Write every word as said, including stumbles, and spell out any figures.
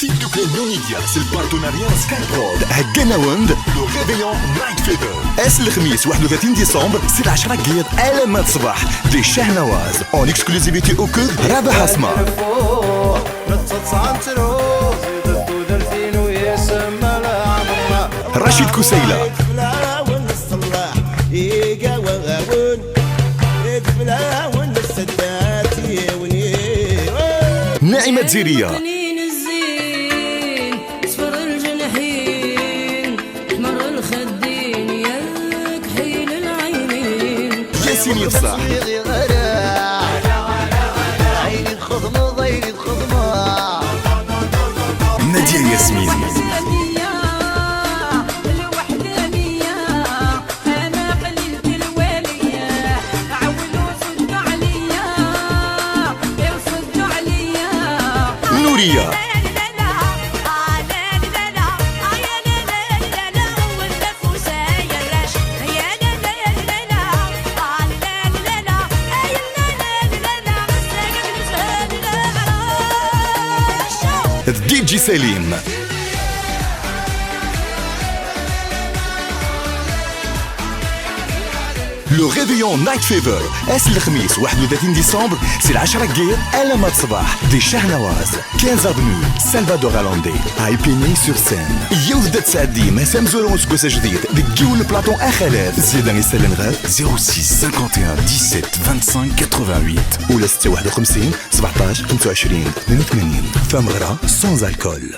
Tiddukla n Nunidia s lpartenariat Skyprod heggan-awen-d le réveillon Night Fever. Ass n lexmis waḥed u tlatin décembre si lɛecṛa n yiḍ alamma d ṣṣbeḥ di Chahnawaz, en exclusivité au cœur Rabaḥ Asmar. Rachid Koussaïla. Naïma Dziriya. Yassine Yefsaḥ. Nadia Yasmine. Nouria. D D J Salim. Le réveillon Night Fever, ass n lexmis waḥed u tlatin décembre, si lɛecṛa n yiḍ alamma d ṣṣbeḥ, di Chahnawaz, quinze avenue Salvador Allende, à Épinay-sur-Seine. Yiwet da tesɛeddim ass amezwaru n useggas ajdid deg yiwen n platon axalaf. Zzyada isallen ɣef zéro six cinquante et un dix-sept vingt-cinq quatre-vingt-huit ula setta waḥed u xemsin sebɛeṭṭac xemsa u ɛecrin tmanya u tmanyin. Tameɣra sans alcool.